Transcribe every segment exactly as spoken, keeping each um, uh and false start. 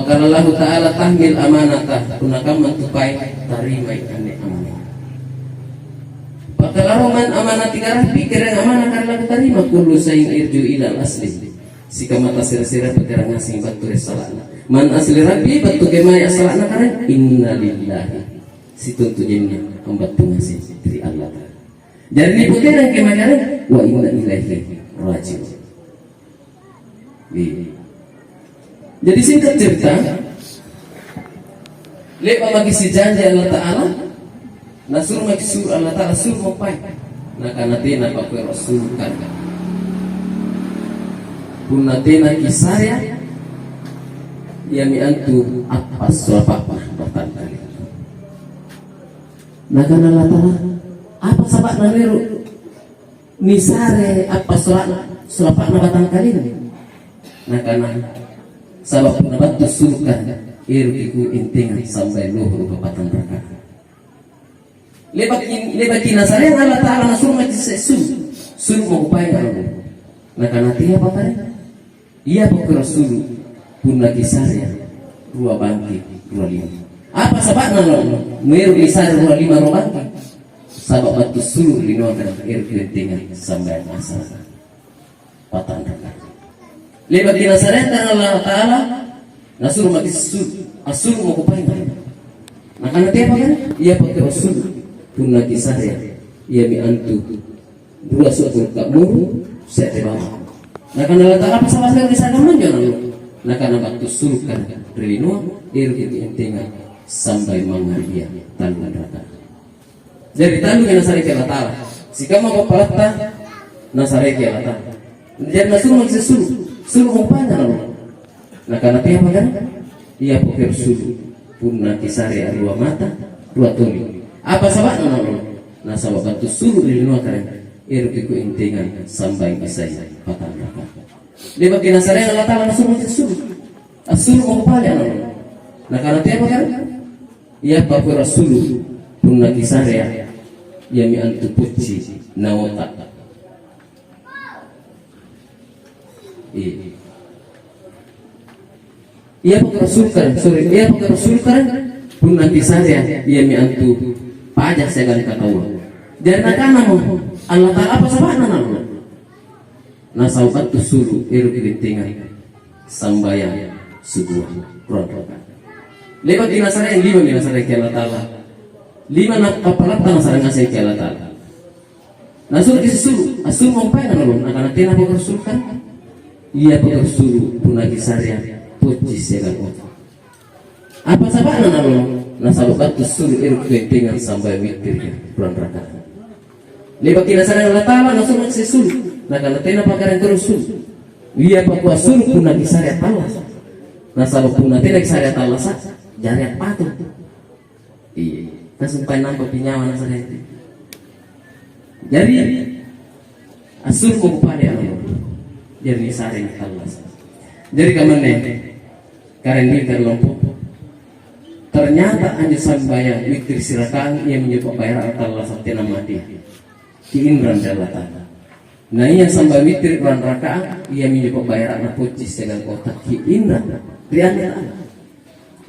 Qala Allahu Ta'ala, "Tahmil amanata," punna kamma antu paeng tarimai anne amanah. Faqala Allahu, "Man amanatika Rabbi," karaeng amanah karena kutarima, "kullu syai'in yarji'u ilal asli." Sikamma tasera-sera pakerang ngaseng battu ri assala'na. "Man asli Rabbi," battu kemae assala'na karaeng, "inna lillahi." Sitontujenna ambattu ngaseng ri Allata'ala. Jari nipoterang kemae karaeng, "Wa inna ilaihi raji'un." Iya. Jadi, singkat cerita, le'ba' maki' sijanji Allata'ala, nasuro maki' sulu' Allata'ala, sulu' mappai. Nakana, "Tena pakuero' sulukan. Punna tena kisarea, iami antu appassapa'na batangkali." Nakana Allata'ala, "Apa saba'na nero' nisare appassapa'na, sapa'na batangkalina?" Nakana, "Saba' punna battu suluka, eroki kuentengang sambayang lohoro' patang raka'a." Le'baki, le'baki nasareang Allata'ala nasuro maki' sulu', sulu' mako paeng allo. Nakana, "Teapa kare?" "Iapa kuero' sulu' punna kisarea rua bangki, rua lima." "Apa saba'na lo, nuero' nisare rua lima, rua bangki?" "Saba' battu sulu' ri linoa karaeng, ero' kuentengang sambayang asaraka patang raka'a." Le'baki nasareang Allata'ala, nasuro maki' sulu', assulu' mako paeng. Nakana, "Teapa kare?" "Iapa kuero' sulu' punna kisarea, iami antu rua sukkuru' ka'muru, se're bawang." Nakana Allata'ala, "Apa saba'na ero' nisare kammanjo nallo?" Nakana, "Battu suluka ri linoa, eroki kuentengang sambayang mangngaribia tallung raka'a." Jari tallumi nasareki Allata'ala. Sikamma pappalatta nasareki Allata'ala. Jari nasuro maki' sulu', sulu' mako paeng allo. Nakana, "Teapa kare?" "Iapa kuero' sulu' punna kisarea rua mata, rua toli." "Apa saba'na nallo?" "Nasaba' battu sulu' ri linoa karaeng, eroki kuentengang sambayang isaya patang raka'a." Le'baki nasareang Allata'ala nasuro maki' sulu', assulu' mako pale allo. Nakana, "Teapa kare?" "Iapa kuero' assulu' punna kisarea, iami antu pocci naota." Iya. "Iapa kuero' suluka, sorry, iapa kuero' suluka punna kisarea, iami antu paja siagang katauang." Jari nakanamo Allata'ala, "Apa saba'na nallo?" "Nasaba' battu sulu' eroki kuentengang sambayang subua ruang raka'a." Le'baki nasareang, limami nasareki Allata'ala. Lima na-, pappalatta nasare ngasengki Allata'ala. Nasuroki sulu', assulu' mako paeng allo. Nakana, "Tenapa kuero' suluka?" "Iapa kuero' sulu' punna kisarea pocci siagang ota." "Apa saba'na nallo?" "Nasaba' battu sulu' eroki kuentengang sambayang wittirika ruang raka'a." Le'baki nasareang Allata'ala, nasuro maki' sulu'. Nakana, "Tenapa karaeng kuero' sulu'?" "Iapa kuero' sulu' punna kisarea attallasa'. Nasaba' punna tena kisarea attallasa', jari appatung." Iya, kan sumpae nampa pi nyawa nasareki. Jari, assulu' mako pale allo. Jari nisaremi attallasa'. Jari kamanne, karaeng ri lompo. Ternyata anjo sambayang wittir sirakang iaminjo pa'bayara'na attallasa' tena mate. Kiinrang ri Allata'ala. Na ia sambayang wittir ruang raka'a, iaminjo pa'bayara'na pocci siagang ota, kiinrang ri Allata'ala.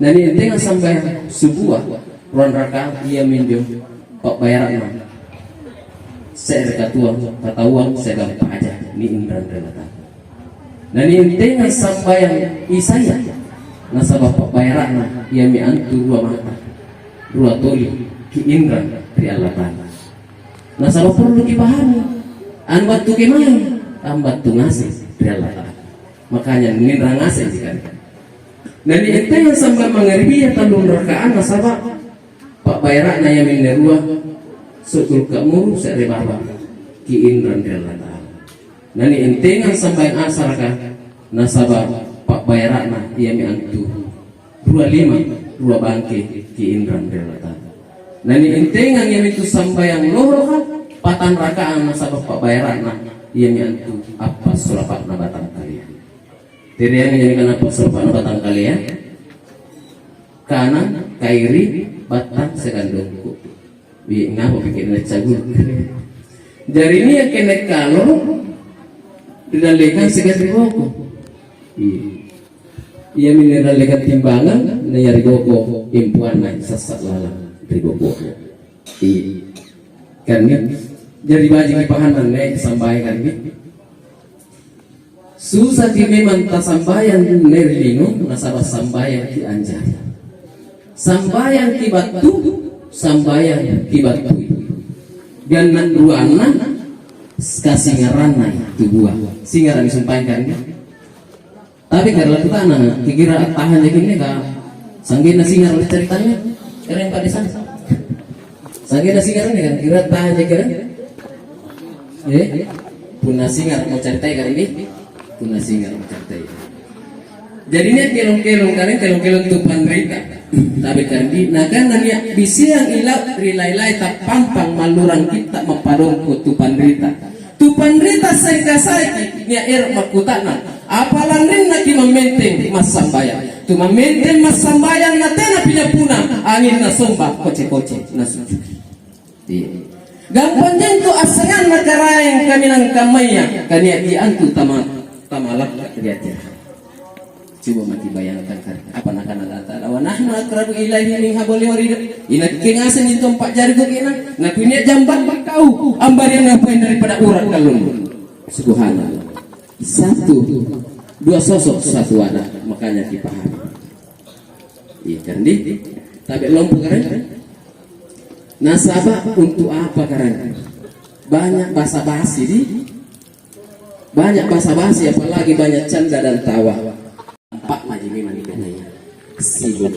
Na nientengang sambayang subua ruang raka'a, iaminjo pa'bayara'na se're katuang, katauang siagang paja, niinrang ri Allata'ala. Na nientengang sambayang isaya, nasaba' pa'bayara'na iami antu rua mata, rua toli, kiinrang ri Allata'ala. Nasaba' parallu kipahami, anu battu kemae, ambattu ngaseng ri Allata'ala. Makanya ninrang ngasengji kale. Na nientengang sambayang mangngaribia tallung raka'anna, saba' pa'bayara'na iaminne rua, sukkuru' ka'muru se're bawang, kiinrang ri Allata'ala. Na nientengang sambayang asaraka, nasaba' pa'bayara'na iami antu rua lima, rua bangke, kiinrang ri Allata'ala. Na nientengang iamintu sambayang lohoroka, patang raka'ang, nasaba' pa'bayara'na iami antu appasulapa'na batangkalea. Tereangi jari kana appasulapa'na batangkalea? Kana, kairi, battang, siagang dongko'. Iya, ngapa pikirna cagulu? Jari nia' kene kalo ri dallekang siagang ri boko. Iya. Iaminne nallekang timbangang, na ia ri boko empoanna sassa' lalang ri bokoa. Iya. Kan ni? Jari bajiki pahanna anne sambayang kan ni? Susaki memang tasambayang anne ri lino, nasaba' sambayangki anjari. Sambayangki battu, sambayangki battui. Gannang ruanna, kasingaranna tubua. Singara'mi sumpaeng kan ni? Tapi karena kutana, kira-kira tahan jaki anne ka, sanggenna singara' ceritanya, keren Pak Desa. Sanggenna singara' anne kan, kira tahan jaki keren. Eh, punna singara' mau caritai keren di, punna singara' mau caritai. Jadi nia' kelong-kelong karen, kelong-kelong tu panrita. Tapi karen di, nakana nia' bisiang ila ri lai-lai tappampang mallurang kitta mappadongko tu panrita. Tu panrita sengkasaiki nia' ero' makkuta'nang, apa lanrinna ki mammenteng massambayang? Tu mammenteng massambayang na tena pinyappuna, anginna somba koce-koce na sujud. Iya. Gampang jento assenganna Karaeng kaminang kammaya, kaniaki antu tama-, tamalakka ri atera. Coba maki bayangkan kan, apa nakana Allah Ta'ala, "Wa nahnu aqrabu ilaihi min hablil warid." Inakke ngaseng itu empat jari kukena, nakunia jambang kau, ambarianna poeng daripada urat kallongnu. Subhanallah. Satu, dua sosok, satu anak, makanya dipahami. Iya, kan, di? Tabe' lompo, karen? Nasaba' untuk apa, karen? Banyak basa-basi, di? Banyak basa-basi, apalagi banyak canda dan tawa. Dampakna ji memang nikanaya. Sibuk,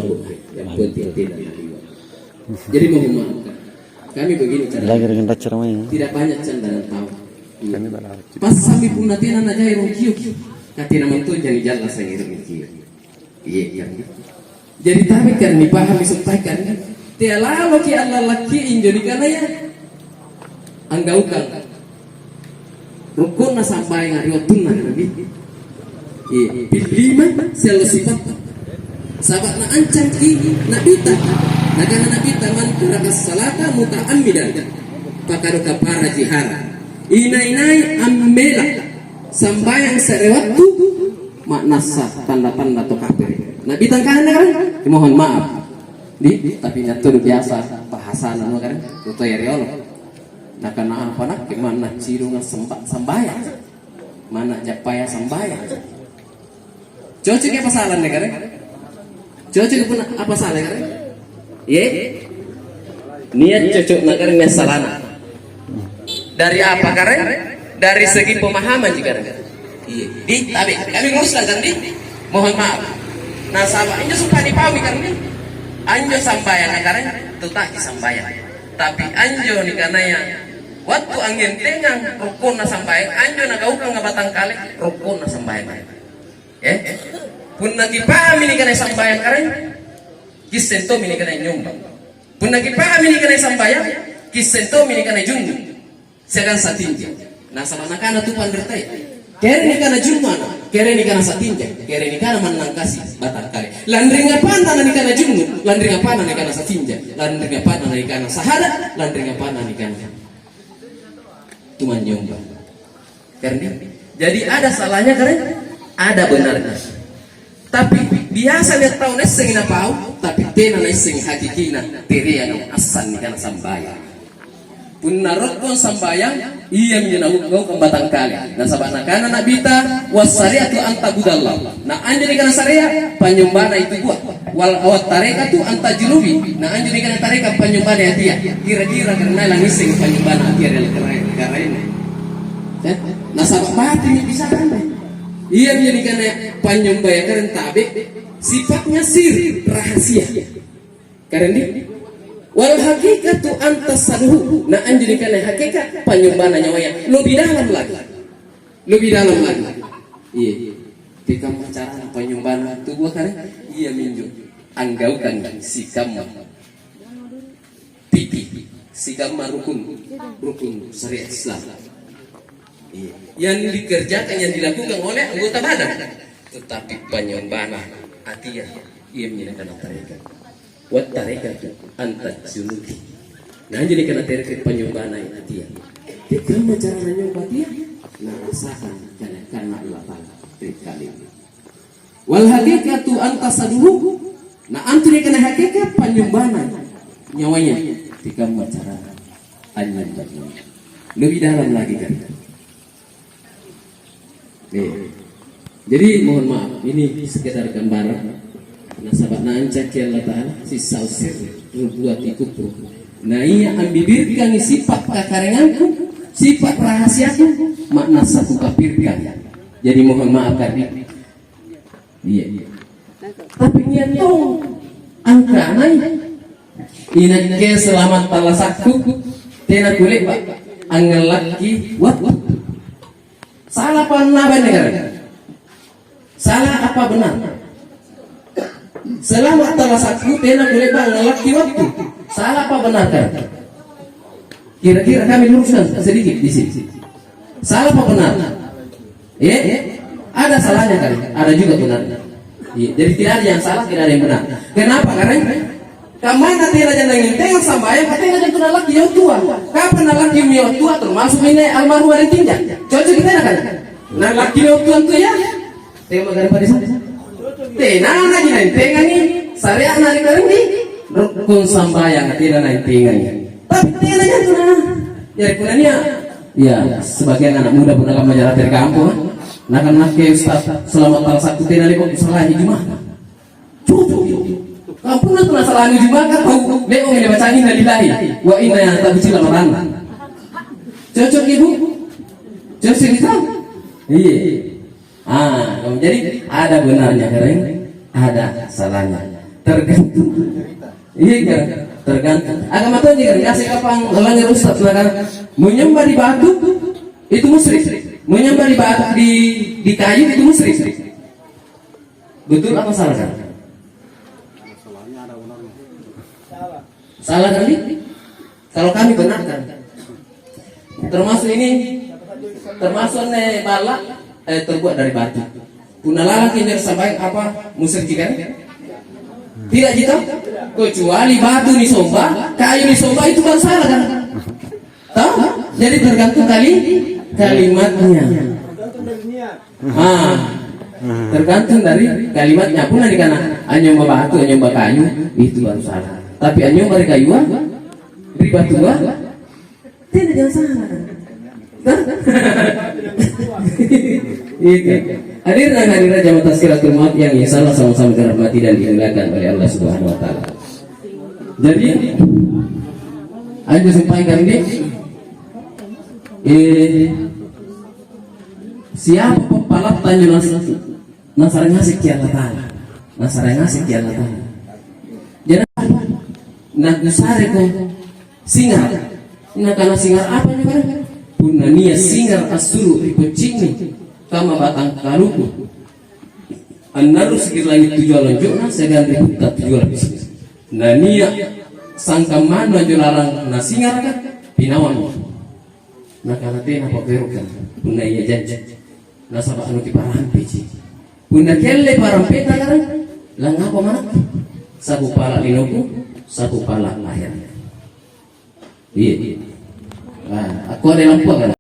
yang penting tidak terlibat. Jadi, mohon maaf, kan? Kami begini cara. Lagi dengan pacar main. Tidak banyak canda dan tawa. Iya. Kami berarti. Pas sampai punna tena na jai rong kio-kio. Katena mantu jani jalla sangi rong kio. Iya, kan? Jadi, tapi kan nipahami supaya kan, tea laloki allalakki injo nikanaya anggaukang rukkunna sambayanga ri wattunna, kan? Iya, pillima siallo sipatta. Saba' naancangki Nabita, nakana Nabita, "Man taraka salata muta'ammidan, fakad kafara jihara." Inai-nai ammela sambayang se're wattu, ma'nassa tanda-tanda tau kapere'. Nabita angkana kan? Mohon maaf. Di, tapi nyattodo biasa bahasana nu kan? Tutoa riolo. Nakana apa nakke manna cidonga semba-, sambayang. Manna jappaya sambayang. Cocok apa salah nih, kare? Cocok apa, apa salah, kare? Ye? Nia' cocok na kare, nia' salana. Dari apa, kare? Dari segi pemahaman ji, kare. Iya. Di, tapi kami nguruskan kan, di? Mohon maaf. Nasaba' injo sumpae nipahami kan, di? Anjo sambayang na kare, tutaki sambayang. Tapi anjo nikanaya wattu angngentengang rukkonna sambayang, anjo nagaukanga batangkale rukkonna sambayang. Eh? Punna kipahami nikanaya sambayang, kare, kisseng tommi nikanaya nyomba. Punna kipahami nikanaya sambayang, kisseng tommi nikanaya junnu' siagang satinja. Nasaba' nakana tu panritaya, kere nikana jumma'na, kere nikana satinja, kere nikana mannangkasi batangkale. Lanri ngapanna nanikana junnu', lanri ngapanna nikana satinja, lanri ngapanna nanikana sahada', lanri ngapanna nikana tumanynyomba. Karena jadi ada salahnya, kare? Ada benarnya. Tapi biasa nia' tau naissengi napau, tapi tena naissengi hakikina tereanga assanni kana sambayang. Punna rokko sambayang, iami nau-, naukang batangkale. Nasaba' nakana Nabita, "Wassari'atu an ta'budallah." Na anjo nikana sarea, panynyombana itu bua. Wal, wat tarekatu an tajrubi. Na anjo nikana tareka panynyombana atia. Kira-kira karena langisseng panynyombana atia ri karaeng-, karaenna. Eh? Nasaba' batini bisa kan? Iami nikana panynyombaya karaeng tabe', sifatnya sir, rahasia. Karen di? Wal hakikatu an tas'alahu. Na anjo nikana hakikat, panynyombana nyawaya lebih dalam lagi. Lebih dalam lagi. Iya. Tekamma carana panynyombana tu bua kare? Iya minjo. Anggaukan sikamma tipi, sikamma rukun, rukun syariat Islam. Iya. Yang dikerjakan, yang dilakukan oleh anggota badan. Tetapi panynyombana atia, iya minjo nakana tarekang. Wattarekatu an tajrubi. Na anjo nikana tareka panynyombana atia. Tekamma carana nyomba atia? Narasakan kaleakkanna Allata'ala ri kaleku. Wal haqiqatu anta saduru, na antu nikana hakikat panynyombanna nyawaya, tikamma cara anynyombanna. Lebih dalam lagi kan. Nih. Jadi mohon maaf, ini sekedar gambaran. Nasaba' Nancaki Allata'ala sisau sirri nubuati kupru. Na ia ambibirkangi sipa' kakarenganku, sipa' rahasiaku, ma'nassa kukapirkan. Jadi mohon maaf, Kardi. Iya. Tapi nia' tong angkanai, inakke selama tallasakku tena kule'ba' angngallakki wattu. Salah apa nabane, Kare? Salah apa benar? Selama tallasakku tena kule'ba' angngallakki wattu. Salah apa benar, Kare? Kira-kira kami luruskan sedikit di sini. Salah apa benar? Eh, ada salahnya kali, ada juga benarnya. Iya, jadi tidak ada yang salah, tidak ada yang benar. Kenapa? Karena kammana tena janna ngintengang sambayang, tena jantu nallakki nyawa tua. Kapan nallakki nyawa tua? Termasuk ini almarhum Ari Tinja. Cocok kita kan? Nallakki nyawa tua tu ya? Tengok gara pada sana. Tena na jinantengangi syariatna ri karinni. Rukun sambayang tena naintengangi. Tapi tena jantu na. Jadi punna nia', ya, sebagian anak muda punna kamma jara ri kampong, nakana, "Ke Ustaz, selama tallasakku tena le'ba' kusalahi Juma'ka." Cocok, yo. Kampunna tu nasalahi Juma'ka tau le'ba' mi nabacangi innalillahi wa inna ilaihi raji'un. Cocok, Ibu? Cocok kita? Iya. Ah, jadi ada benarnya, Karaeng, ada salahnya. Tergantung. Iya, Karaeng, tergantung. Agama tonji, Karaeng, kasih kapang lalangnya Ustaz, Karaeng. Menyembah di batu itu musyrik. Menyembah di batu, di, di kayu itu musyrik. Betul apa salah, Karaeng? Salah kali? Kalau kami benarkan. Termasuk ini, termasuk ne balla, eh, terbuat dari batu. Punna lalaki injo sambayang apa musyrik kan? Tidak gitu? Kecuali batu nisomba, kayu nisomba itu baru salah kan? Tahu? Jadi tergantung kali kalimatnya. Ah, tergantung dari kalimatnya. Punna nikana anynyomba batu, anynyomba kayu, itu baru salah. Tapi anynyomba ri kayua, ri batua, tena jang salah. Itu. Hadirin dan hadirat jamaah Tazkiratul Maut yang insya Allah sama-sama dirahmati dan dimuliakan oleh Allah Subhanahu wa Ta'ala. Jadi, anjo sampaikan ini, eh, siapa pappalatta anjo nas-, nasare ngasekki Allata'ala. Nasare ngasekki Allata'ala. Jadi, nakusareko singar. Nakana singar apa anjo, Karaeng? Punna nia' singar assulu' ri poccingngi, kamma batang kaluku. Annarrusuki ri langi' tujua lonjo'na siagang ri putta tujua lapisinna. Na nia' sangkammannu anjo lalang nasingaraka, pinawammi. Nakana tena paberuka punna ia janji. Nasaba' anu kiparampeci. Punna kelle parampeta, Karaeng, langngapa manakki? Sapu pala' linoku, sapu pala' ahera'. Iya. Nah, aku ada lampu kan?